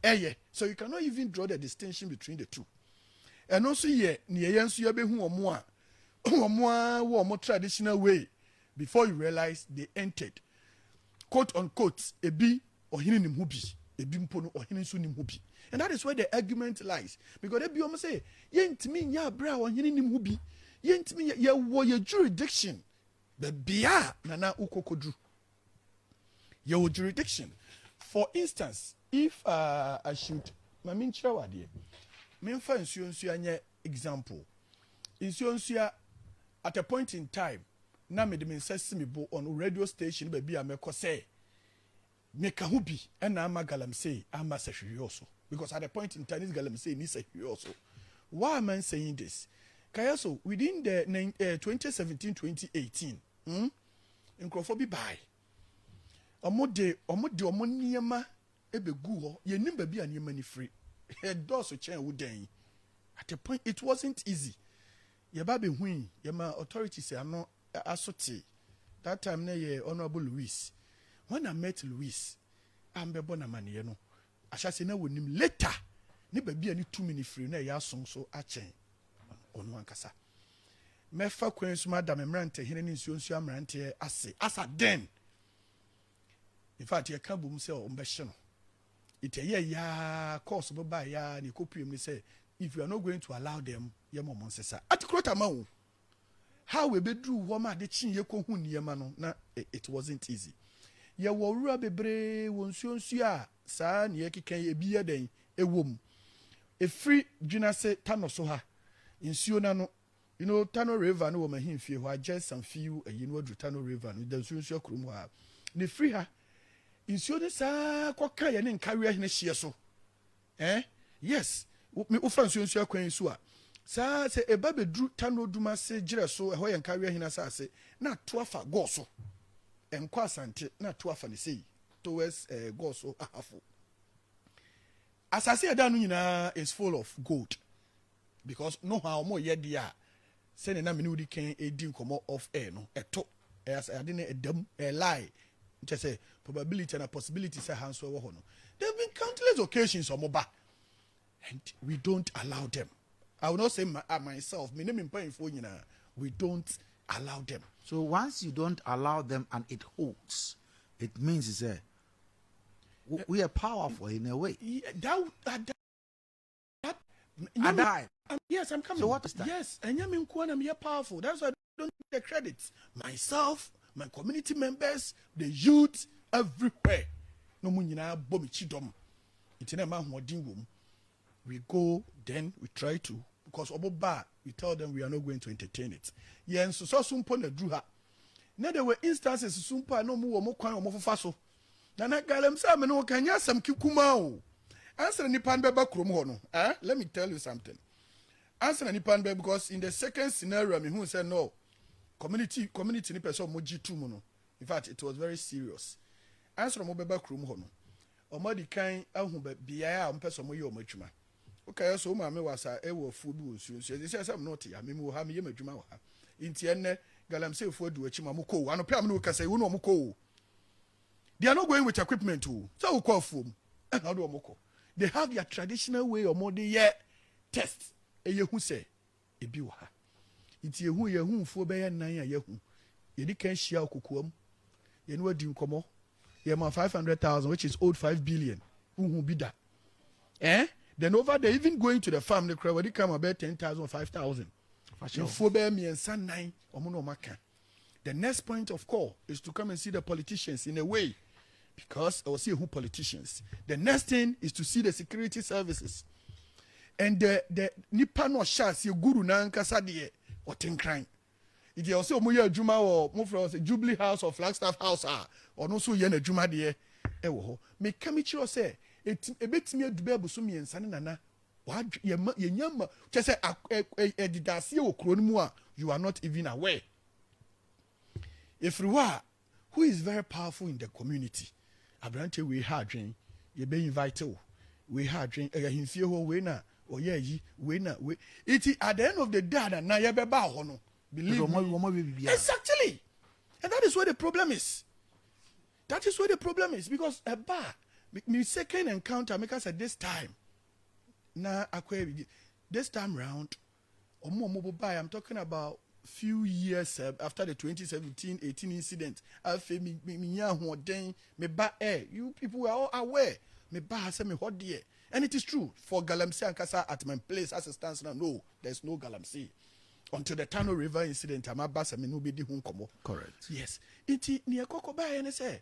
Ɛyɛ so you cannot even draw the distinction between the two. Ɛno nso yɛ nea yɛn nso yɛbɛhu wɔn a wɔn a wɔ wɔn traditional way. Before you realize, they entered, quote unquote. Ebi ɔhene nim ho bi, ebi mpo no ɔhene nso nim ho bi, and that is where the argument lies, because ebi wɔn sɛ yɛntumi nyɛ abere a ɔhene nim ho bi, yɛntumi nyɛ. Yɛwɔ yɛ jurisdiction beebi nana ukokoduru, yɛwɔ jurisdiction. For instance, if I should maame nkyerɛ wɔ adeɛ, memfa nsuo nsuo nyɛ example. Nsuo nsuo, at a point in time, na mede me nsa si me bo on radio station baabi a mɛkɔ sɛ meka ho bi ɛna ama galamsey ama sɛhwehwɛ so, because at a point in time this galamsey ni sɛhwehwɛ so. Why am I saying this? Kaya so within the 2017 2018, Nkurɔfoɔ bi bae, ɔmo de ɔmo nneɛma ebegu hɔ. Yɛnim baabi a nneɛma ni firi, ɛdɔɔso kyɛn wo dan. At a point it wasn't easy. Yɛba bɛhu yi, yɛma authorities ano aso te. That time na yɛ Honourable Louis. When I met Louis a mbɛbɔ n'amaneɛ no ahyase na wɔnim later ne baabi a ne tumi ne firi na ɛyɛ ason so akyɛn ɔno ankasa. Mɛfa kwan so ma da me mmerantɛhene ne nsuo nsuo mmeranteɛ ase asa den. In fact, yɛka bom sɛ ɔmbɛhye no. Nti ɛyɛ yaa course bɛba yaa ne ɛkɔpue mu ne sɛ if you are not going to allow them, yɛma ɔmo nsesa ate kuro tama wo how ebeduru hɔ ma ade kyen yɛkɔhu nneɛma no na it wasn't easy. Yɛwɔ wura bebree wɔ nsuo nsuo a saa nea ɛkeka yi ebi yɛ dɛn ɛwɔ mu. Efiri Dwinase Tano so ha nsuo n'ano, Tano River no wɔ mahimfie hɔ. Agye some few ɛyi no aduru Tano River no da nsuo nsuo kurom hɔ a ne firi ha nsuo no saa kɔka yɛ ne nkareɛ hene hyeɛ so. Yes, wofa nsuo nsuo akwan yi so a saa sɛ ɛba bɛduru Tano Dumase gyerɛ so, ɛhɔ yɛ nkareɛ hene asase na ato afa gɔɔ so ɛnkɔ Asante na ato afa ne sei towards gɔɔ so Ahafo. Asase ɛda no nyinaa is full of gold, because no ha ɔmo yɛ deɛ a sɛnea na mene wodi kan edi nkɔmɔ off air no, ɛto ɛyɛ ade no ɛdam ɛlie nkyɛ sɛ probability and possibility sɛ ha nso ɛwɔ hɔ no. There have been countless occasions ɔmo ba and we don't allow them. I will not say myself, me ne me mpanyinfoɔ nyinaa, we don't allow them. So once you don't allow them and it holds, it means is we are powerful in a way. Yeah, that At that time. Yes, I'm coming. So what is that? Yes, and I'm I'm here powerful. That's why I don't take the credit. Myself, my community members, the youth, everywhere. No mo nyinaa bɔ me kyi dɔm. Nti na ɛma ahoɔden wɔ mu. We go, then we try to, because ɔmo ba, we tell them we are not going to entertain it. Yɛn nsosɔ so mpo na duru ha. Na there were instances so mpo a na ɔmo wɔ ɔmo kwan a ɔmo fofa so. Na galamsey a me ne wo ka nyɛ asɛm kikuma o. Ansa na nipa no bɛba kurom hɔ no, eh? Let me tell you something. Ansa na nipa no bɛ, because in the second scenario me hu sɛ no community ni pɛ sɛ ɔmo gye tu mu no, in fact it was very serious. Ansa na ɔmo bɛba kurom hɔ no, ɔmo adi kan ahu bɛ beaeɛ a ɔmo pɛ sɛ ɔmo yɛ ɔmo adwuma. Wokaeɛ sɛ wo maame wɔ asa ɛwɔ afuo bi wɔ nsuo nsuo ɛsɛ sɛ mo te ha, memi wɔ ha, meyɛ m'adwuma wɔ ha. Nti ɛnnɛ galamseyfoɔ adi w'akyi ma mo kɔ o. Anɔpɛ a mo ne wo kasa yi, wo ne ɔmo kɔ o. They are not going with equipment o. Sɛ wokɔ afuo mu ɛna wode ɔmo kɔ, they have their traditional way ɔmo de yɛ test. Ɛyɛ hu sɛ ebi wɔ ha. Nti ehu yɛhu nfuo bɛyɛ nnan a yɛhu yɛdi kan hyia okokoa mu, yɛne wadi nkɔmɔ, yɛma 500,000, which is old 5 billion. Nhu bi da. Then over there, even going to the farm ne kora wɔde kam abɛyɛ 10,000 or 5,000. Nfuo bɛyɛ mmiɛnsa nnan ɔmo na ɔmo aka. The next point of call is to come and see the politicians in a way, because ɛwɔ sɛ ehu politicians. The next thing is to see the security services and the nipa no ɔhyɛ aseɛ guru n'ankasa deɛ ɔte Nkran. Nti ɛwɔ sɛ ɔmo yɛ adwuma wɔ mo frɛ sɛ Jubilee House or Flagstaff House a ɔno nso yɛ n'adwuma deɛ ɛwɔ hɔ. Meka mi kyerɛ sɛ eti ebetumi adu bɛɛ boso 3 ne nana wadwe yɛma yɛnya ma kyɛ sɛ ɛ ɛ ɛdeda aseɛ wɔ kuro no mu a you are not even aware. Efiri hɔ a, who is very powerful in the community, aberante wei ha adwen, yɛbɛ invite wo. Wei ha adwen, ɛyɛ ahemfie hɔ wei na ɔyɛ ayi wei na wei. Eti at the end of the day na yɛbɛba hɔ no, believe me. Ɔmo bɛ biribiara. Exactly, and that is where the problem is. That is where the problem is, because ɛba Me second encounter, meka sɛ this time na akɔyɛ bibi. This time round, ɔmo a ɔmo baeɛ, I'm talking about few years after the 2017 18 incident. Afei me nya ahoɔden, me ba you people were all aware, me ba ha sɛ me hɔ deɛ, and it is true for galamsey ankasa at my place as it stands now, no, there's no galamsey until the Tano River incident. Ama ba sɛ me no bɛdi ho nkɔmmɔ. Correct. Yes, nti nea ɛkɔkɔ baeɛ ne sɛ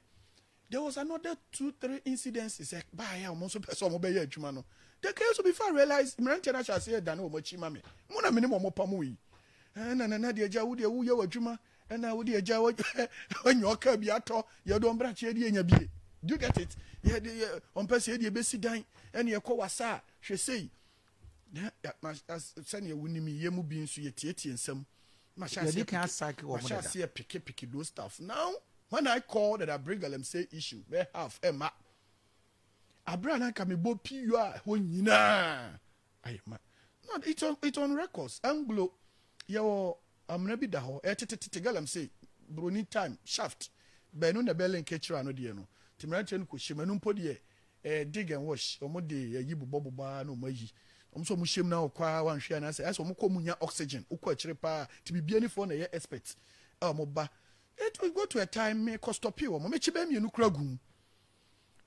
there was another two three incidences ɛ baeɛ a ɔmo nso pɛ sɛ ɔmo bɛyɛ adwuma no. The case before I realize, mmeranteɛ no ahyɛ aseɛ dane wɔn akyi ma me mo na me ne mo ɔmo pam yi. Ɛna nana deɛ, agya, wo deɛ woyɛ w'adwuma, ɛna wo deɛ, agya, wanya ɔka bi atɔ yɛde ɔmbrakyeɛ de yɛnya bie. Do you get it? Yɛde yɛ ɔmpɛ sɛ yɛde yɛbɛsi dan ɛne yɛkɔ wasa a hwɛ sei na sɛnea wonim yɛ mu bi nso yɛtietie nsɛm. Mahyɛ Yɛde kan asake wɔn mahyɛ dada. Aseɛ pick pick those stuff. Now when I call that I bring galamsey issue, bɛ half ɛma abira na nka mebɔ pu a hɔ nyinaa ayɛ ma no. It's on records. Anglo yɛwɔ amena bi da hɔ, ɛtetetete galamsey broni time shaft bɛɛno na bɛlɛ nkekyerɛ ano deɛ no, nti mmeranteɛ no kɔ hyɛm. Ɛno mpo deɛ, dig and wash, ɔmo de ayi bobɔ bobɔ na ɔmo ayi ɔmo nso ɔmo hyɛm na ɔkɔ a wanhwɛ anaasɛ ɛsɛ ɔmo kɔ ɔmo nya oxygen wokɔ akyire paa. Nti biribi anifoɔ na ɛyɛ expert a ɔmo ba. It will go to a time me kɔ stop wɔ mo mekyi bɛɛ mmienu kura gum,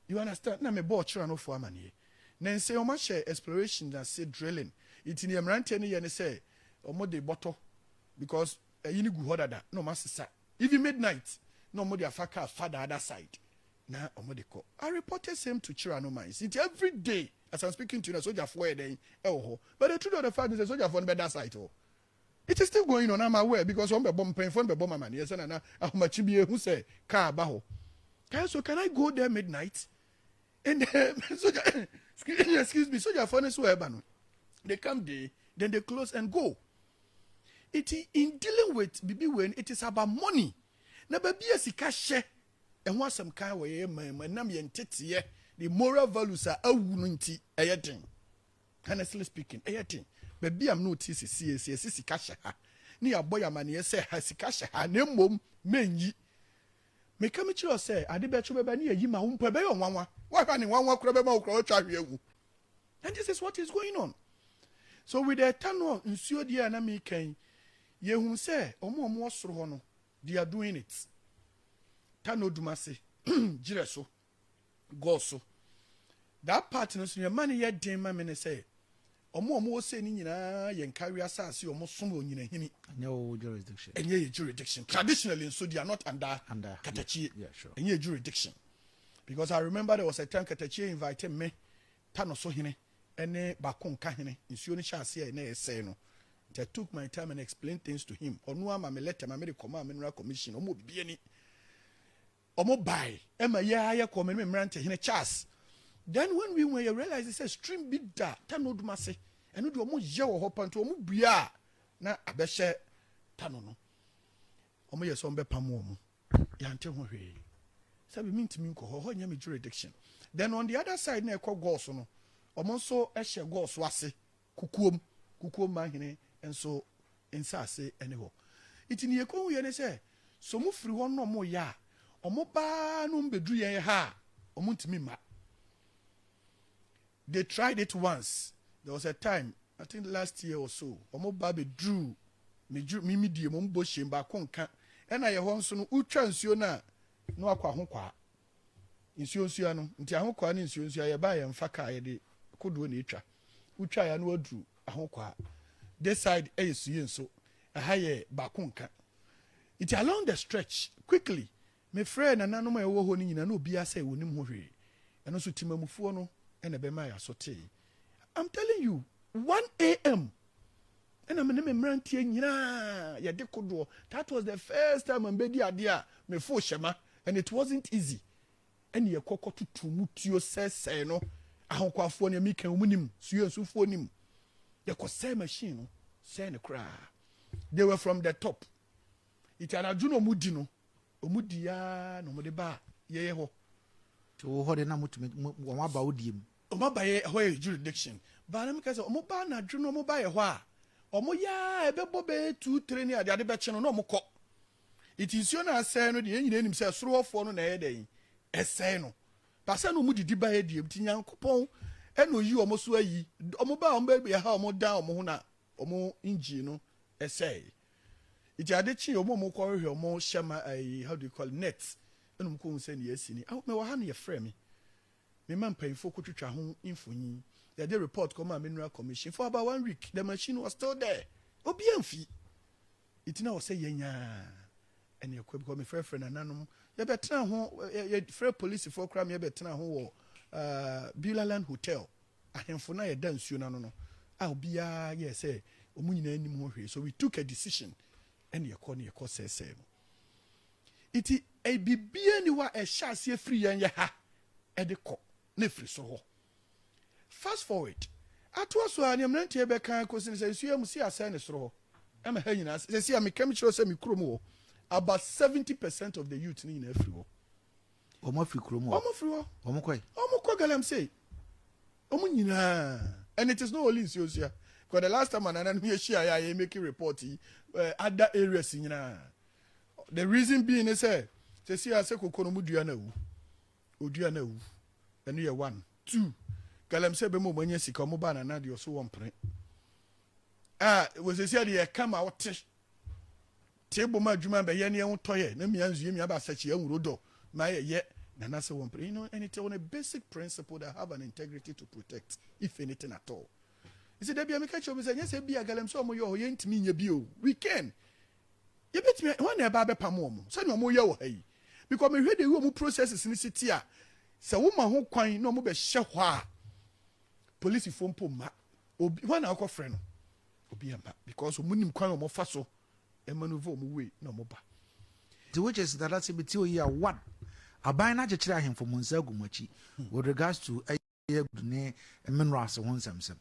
you understand? Na me bɔ ɔkyerɛ no fo amaneɛ na nsɛ ɔmo ahyɛ exploration na se drilling. Nti nea mmeranteɛ no yɛ ne sɛ ɔmo de bɔtɔ, because ɛyi ni gu hɔ dada, na ɔmo asesa even midnight na ɔmo de afa car fa the other side na ɔmo de kɔ. I reported same to Chirano Mines. Nti every day as I'm speaking to you na sogyafoɔ yɛ dɛn ɛwɔ hɔ. But the truth of the fact is sɛ sogyafoɔ no bɛda site hɔ, it is still going on. I'm aware because wɔn bɛbɔ mpanyinfoɔ no bɛbɔ mama ne yɛ sɛ nana ahomakye bi ehu sɛ car ba hɔ can. So can I go there midnight? And soja, excuse me, sogyafoɔ no so ɛba no, they come there, then they close and go. It in dealing with bibi when it is about money na baabi a sika hyɛ ɛho asɛm kan wɔ yɛyɛ man mu, ɛnam yɛn teteɛ, the moral values a awu no, nti ɛyɛ den. Honestly speaking, ɛyɛ den. Baabi a no ti sisi esi esi sika hyɛ ha ne yɛabɔ yɛ amaneɛ sɛ ha sika hyɛ ha, na mmom menyi meka mi kyerɛ sɛ ade bɛkye bɛba ne yɛyi ma wo mpo ɛbɛyɛ ɔnwanwa wahwɛ ne nwanwa kora bɛma wo kora wotwa ahwe awu. And this is what is going on. So with the Tano nsuo deɛ a na meka yi, yɛhu sɛ ɔmo a ɔmo wɔ soro hɔ no, they are doing it. Tano Dumase gyerɛ so gɔɔ so, that part no so yɛma no yɛ den ma me ne sɛ ɔmo a ɔmo wɔ sɛ ne nyinaa yɛ nkawe asase a ɔmo som wɔ nyinahini. Ɛnyɛ wo jurisdiction. Ɛnyɛ yɛ jurisdiction. Traditionally nso, they are not under, Under, Katakyie. Yeah. Ɛnyɛ yɛ jurisdiction, because I remember there was a time Katakyie invited me, Tano so hene ɛne baako nka hene, nsuo no hyɛ aseɛ ɛna ɛsɛe no. Nti I took my time and explained things to him. Ɔno ama me letter ma me de kɔma Mineral Commission. Ɔmo obibi ani ɔmo bae ɛma yɛ ayɛ kɔ me ne me mmerante hene Charles. Then when we went, you realize sɛ stream bi da Tano Dumase, ɛno deɛ ɔmo yɛ wɔ hɔ pa, nti ɔmo bua a na abɛhyɛ Tano no. Ɔmo yɛ sɛ ɔmo bɛpam wɔn mo, yɛante ho hwee sɛbi mi ntumi nkɔ hɔ, hɔ nyɛ me jurisdiction. Then on the other side na ɛkɔ gɔɔso no, ɔmo nso hyɛ gɔɔso ase kukuom, kukuom mahene nso nsaase ɛne hɔ. Nti ne yɛkɔhu yɛ ne sɛ so mo firi hɔ no, ɔmo yɛ a ɔmo baa no mbɛduru yɛn ha a ɔmo ntumi mma. They tried it once. There was a time, I think last year or so, ɔmo ba bɛduru me ju mi mi die mo mbɔ hyɛn baako nka ɛna yɛ hɔ nso no, wotwa nsuo no a na wakɔ ahokwaa nsuo nsuo no. Nti ahokwaa ne nsuo nsuo yɛba yɛn mfa kaa, yɛde kodoɔ na etwa. Wotwa ya no waduru ahokwaa. This side ɛyɛ suye nso, ɛha yɛ baako nka. Nti along the stretch, quickly mefrɛ nananom a ɛwɔ hɔ no nyinaa na obiara sɛ wɔnim ho hwee. Ɛno nso timamufoɔ no ɛna ɛbɛma yɛ aso tee. I'm telling you, 1 a.m. ɛna me ne me mmeranteɛ nyinaa yɛde kodoɔ. That was the first time mbɛdi adeɛ a mefo hyɛma, and it wasn't easy. Ɛne yɛkɔ kɔtutu mu tuo sɛsɛɛ no. Ahokwafoɔ no meka wɔn nim, suye nsufoɔ nim. Yɛkɔ sɛɛ machine no, sɛɛ ne koraa. They were from the top. Nti anadwo na ɔmo di no, ɔmo di yaa na ɔmo de ba yɛyɛ hɔ. Nti wo hɔ de na motumi wɔn aba wo die mu. Ɔmo aba yɛ hɔ yɛ jurisdiction baa na mi ka sɛ ɔmo ba anadwo na ɔmo ba yɛ hɔ a, ɔmo yaa ɛbɛbɔ bɛyɛ 2, 3 ne ade ade bɛkye no na ɔmo kɔ. Nti nsuo no asɛe no deɛ, yɛn nyinaa nim sɛ soroɔfoɔ no na ɛyɛ dɛn ɛsɛe no. Baasa na ɔmo didi ba yɛ deɛ, nti Nyankopɔn ɛna oyi ɔmo so ayi ɔmo ba a ɔmo bɛ ha, ɔmo dan ɔmo ho na ɔmo engine no ɛsɛe. Nti ade kye, ɔmo a ɔmo kɔhwehwɛ ɔmo hyɛ ma ɛyi, how do you call it, net, ɛna ɔmo kɔ hu sɛ nea esi ni. Awo mɛ wɔ ha no, yɛfrɛ me, mema mpanyinfoɔ kɔtwitwa ho mfonyin, yɛde report kɔma Mineral Commission. For about one week, the machine was still there, obi amfi. Nti na ɔsɛ yɛn nyaa ɛne ɛkɔ because mefrɛfrɛ nananom, yɛbɛtena ho, yɛfrɛ polisifoɔ koraa ma yɛbɛtena ho wɔ Beulah Hotel. Ahemfo no a yɛda nsuo no ano no a, obiara yɛ sɛ ɔmo nyinaa anim ho hwee, so we took a decision ɛne yɛkɔ ne yɛkɔ sɛɛsɛɛ no. Nti bibia ni hɔ a ɛhyɛ aseɛ firi yɛn yɛ ha ɛde kɔ na efiri soro hɔ. Fast forward, atoa so a, nea mmeranteɛ bɛka kɔsi ne sɛ nsuo mu si asɛe ne soro hɔ ɛma ha nyinaa sɛ si a meka mi kyerɛ sɛ me kurom hɔ, about 70% of the youth ne nyinaa firi hɔ. Wɔn afiri kurom hɔ? Ɔmo firi hɔ. Wɔn kɔɛ? Ɔmo kɔ galamsey, ɔmo nyinaa. And it is not only Nsuosua, because the last time anana no yɛhyia yɛ a yɛ making report yi, other areas nyinaa. The reason being is sɛ sɛsi a sɛ koko no mu dua na awu, odua na awu, ɛno yɛ one. Two, galamsey bɛma ɔmo anya sika. Ɔmo ba nana deɛ ɔso wɔ mpene a wɔsɛsi a deɛ yɛka ma ɔte table ma adwuma bɛyɛ ne ɛho tɔyɛ na mmea nzuo mmea ba asɛkyi ɛnwuro dɔ ma yɛ yɛ nana sɛ wɔn mpene, and it's on a basic principle that have an integrity to protect, if anything at all. Nti dabi a meka kyerɛ obi sɛ nyɛ sɛ bi a galamsey ɔmo yɛ hɔ, yɛntumi nyɛ bi o. We can, yɛbɛtumi. Wɔn na ɛba abɛpam wɔn sɛnea ɔmo yɛ wɔ ha yi, because mehwɛ de wi ɔmo processes ne si ti a, sɛ woma ho kwan na ɔmo bɛhyɛ hɔ a, polisifoɔ mpo mma obi wɔn na akɔ frɛ no, obi mma, because ɔmo nim kwan a ɔmo fa so ɛmaneuver ɔmo way na ɔmo ba. Nti which is dada sɛ bi ti oyi a, one, aban no akyekyere ahemfo mo nsa agu mo akyi with regards to ɛyɛ ne minerals ho nsɛmsɛm.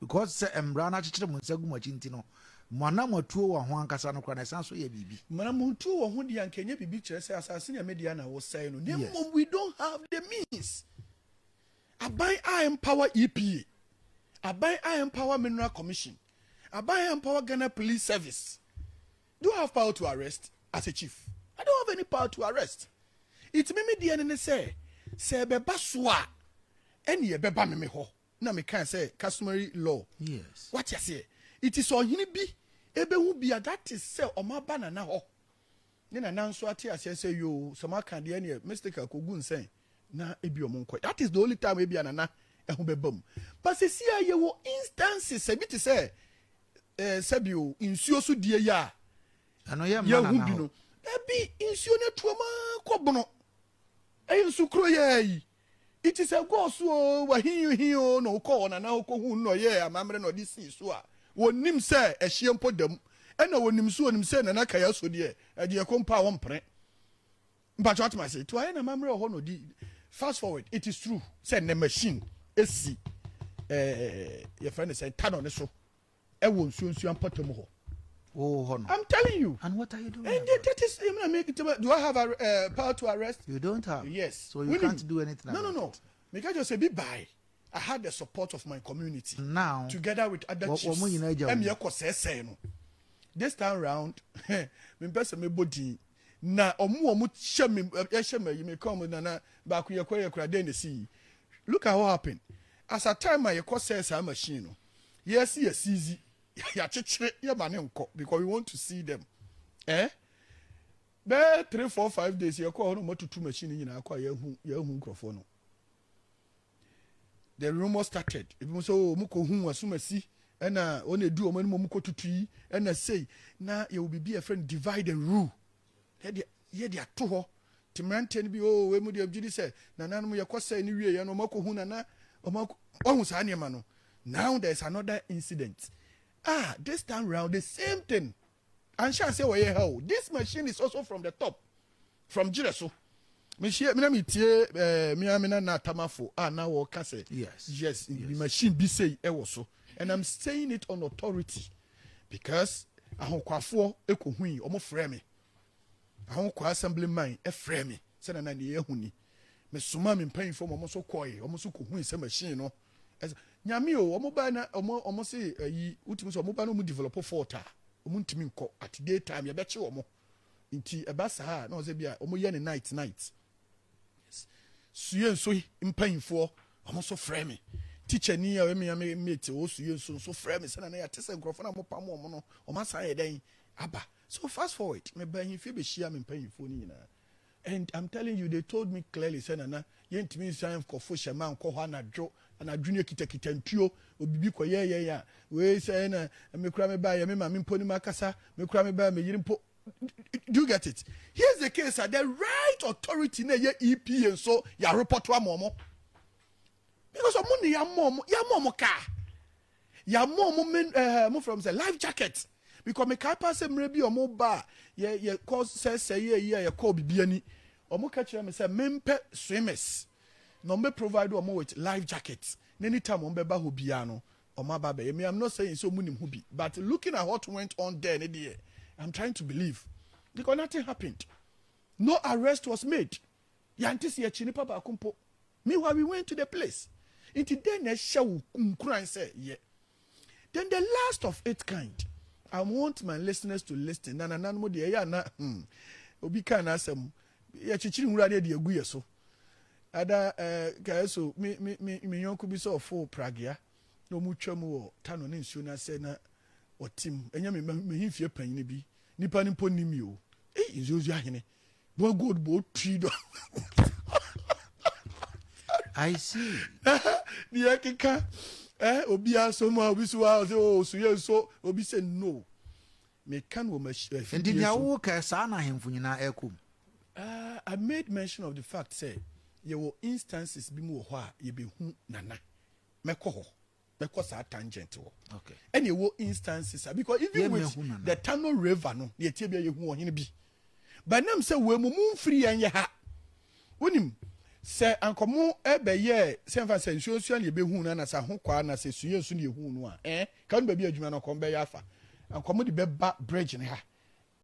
Because sɛ mmara no akyekyere mo nsa gu mo akyi nti no, mo anam atuo wɔ ho ankasa no koraa na ɛsan so yɛ biribi. Mmara mo ntuo wɔ ho deɛ, anka ɛnyɛ biribi kyerɛ sɛ asase ne ɛmɛ na wɔsɛe no, na mmom we don't have the means. Aban a empower EPA, aban a empower Mineral Commission, aban a empower Ghana Police Service. Do I have power to arrest as a chief? I don't have any power to arrest. Ìtìmí mi deɛ ne sɛ ɛbɛba so a, ɛne ɛbɛba me hɔ na meka sɛ customary law. Wate aseɛ? It is ɔhene bi ebehu bi a, that is sɛ ɔmo aba nana hɔ ne nana nso ate aseɛ sɛ yoo, sɛ ɔmo aka deɛ neɛ mistake akogu nsɛn na ebi ɔmo nkɔ. That is the only time ebi a nana ɛho bɛba mu. But sisi a yɛwɔ instances ebi te sɛ sɛbi o, nsuo so die yi a ɛno yɛ mma yɛhu nana bi hɔ. No ebi nsuo no atuo maa kɔ bono, ɛyɛ nsukuro yɛ yi, it is a go so o, wahihin o, na ɔkɔ hɔ nana hɔ kɔhu no na ɔyɛ amammerɛ na ɔde sii so a, wɔnim sɛ ɛhyeɛ mpo dam, ɛna wɔnim so, wɔnim sɛ nana kaya so deɛ ɛdeɛ ɛkɔ mpa a wɔmpere mpatwa atoma ase to ayɛ na amammerɛ wɔ hɔ na ɔdi. Fast forward, it is true sɛ ne machine esi yɛfrɛ no sɛ ntanɔ ne so ɛwɔ nsuo nsuo mpɔtam hɔ. Wo hɔ no? I'm telling you. And what are you doing And about that, that is, I mean, do I have a power to arrest? It? You don't have. Yes. So you Winning. can't do anything No, about no. it. Because just say be by. I had the support of my community. Now together with other chiefs. Wɔ mo nyinaa gya wo Ɛmi mu. ɛkɔ sɛɛsɛɛ no. This time round, me mpɛ sɛ mebɔ din. Na ɔmo a ɔmo hyɛ me ɛhyɛ me yi me kɔn mu nana baako yɛ kɔ yɛ kura den na si yi. Look at what happened. As a time a yɛkɔ sɛɛ saa machine no, yɛsi yɛ seize, yɛakyekyere yɛ ma ne nkɔ because we want to see them. Eh? Bɛɛ 3, 4, 5 days yɛkɔ hɔ na ɔmo atutu machine nyinaa kɔ a, yɛhu nkurɔfoɔ no. The rumour started, ebi mo sɛ o, ɔmo kɔ hu asomasi ɛna ɔna edu ɔmo anim, ɔmo kɔ tutu yi ɛna sei na yɛwɔ biribi a yɛfrɛ no divide and rule. Yɛde ato hɔ te mmeranteɛ no bi o, wei mu deɛ gyi di sɛ nananom yɛkɔ sɛ ne wie yɛ no, ɔmo akɔ hu nana, ɔmo akɔ ɔhu saa nneɛma no. Now there is another incident. Ah, this time round, the same thing anhyɛ ase wɔyɛ ha o. This machine is also from the top, from gyerɛ so. Mehyia mena metie mea me nana atamafo a na wɔka sɛ yes, machine bi sei ɛwɔ so, and I'm saying it on authority because ahokwafoɔ ɛkɔhui, ɔmo frɛ me, Ahokwa assemblyman ɛfrɛ me sɛ nana ne yɛhu ni. Mesoma me mpanyinfoɔ ma ɔmo nso kɔɛ, ɔmo nso kɔhui sɛ machine no ɛsɛ nyame o. Ɔmo ba na ɔmo se ɛyi wotumi sɛ ɔmo ba na ɔmo develop fault a, ɔmo ntumi nkɔ at day time, yɛbɛkye ɔmo. Nti ɛba saa na ɔsɛ bi a ɔmo yɛ ne night night. Yes. Suye nso mpanyinfoɔ, ɔmo nso frɛ me. Teacher ni a ɔyɛ me mate wɔ Suye nso frɛ me sɛ na yɛate sɛ nkurɔfoɔ no a mopam wɔn no, ɔmo asan yɛ dɛn aba. So fast forward, meba ahemfie bɛhyia me mpanyinfoɔ no nyinaa, and I'm telling you, they told me clearly sɛ, Nana, yɛntumi nsan nkɔfo hyɛma nkɔ hɔ anadwo anadwo ne kitakita ntuo obibi kɔyɛ yɛn a wei sɛ na mekura me ba yɛ me maame mpo ne mu akasa, mekura me ba me yere mpo. Do you get it? Here's the case, the right authority na ɛyɛ EPA nso yɛ report ama ɔmo, because ɔmo ne yamɔ ɔmo kaa, yamɔ ɔmo men mo from sɛ life jacket, because mekae pa sɛ mmerɛ bi ɔmo ba a yɛ kɔ sɛ yɛ yi a yɛkɔ bibi ani, ɔmo ka kyerɛ me sɛ mempɛ swimmers na ɔmo bɛ provide ɔmo with life jacket na anytime ɔmo bɛba hɔ biara no, ɔmo aba bɛyɛ me. I'm not saying sɛ ɔmo nim ho bi, but looking at what went on there ne deɛ, I'm trying to believe, because nothing happened, no arrest was made. Yante sɛ yɛkyi nipa baako mpo. Meanwhile, we went to the place. Nti den na ɛhyɛ wo nkuran sɛ yɛ? Then the last of its kind, I want my listeners to listen. Na nananom deɛ, ɛyɛ ana obi kaa n'asɛm, yɛkyekyere nwura ne yɛde agu yɛ so ada. Kae so me yɔnko bi sɛ ɔfo pragea na ɔmu twa mu wɔ Tano ne nsuo no ase na ɔtim ɛnyɛ me mehimfie panyini bi nipa no mpo nim yi o. Ei, nsuo nsuo ahene wɔn gold bɔ otui dɔ. I see. Deɛ ɛkeka obiara so mu a obi so a ɔsɛ o so yɛ nso obi sɛ no, meka no wɔ ma Nti nea wo ka saa na ahemfo nyinaa ɛkɔ mu? I made mention of the fact sɛ yɛwɔ instances bi mu wɔ hɔ a yɛbɛhu nana, mɛkɔ hɔ, mɛkɔ saa tangent hɔ. Ɛna ɛwɔ instances a, because even with Yɛmmɛhu nana. the Tano River no, deɛ tie bi a yɛhu ɔhene bi, but nam sɛ wei mu mfiri yɛn yɛ ha, wonim sɛ ankɔmo ɛbɛyɛ sɛ nfa sɛ nsuo nsuo na yɛbɛhu no, anasa ho kwaa na sɛ suo nso na yɛhu no a, ka no baabi adwuma no kɔm bɛyɛ afa ankɔmo de bɛba bridge ne ha.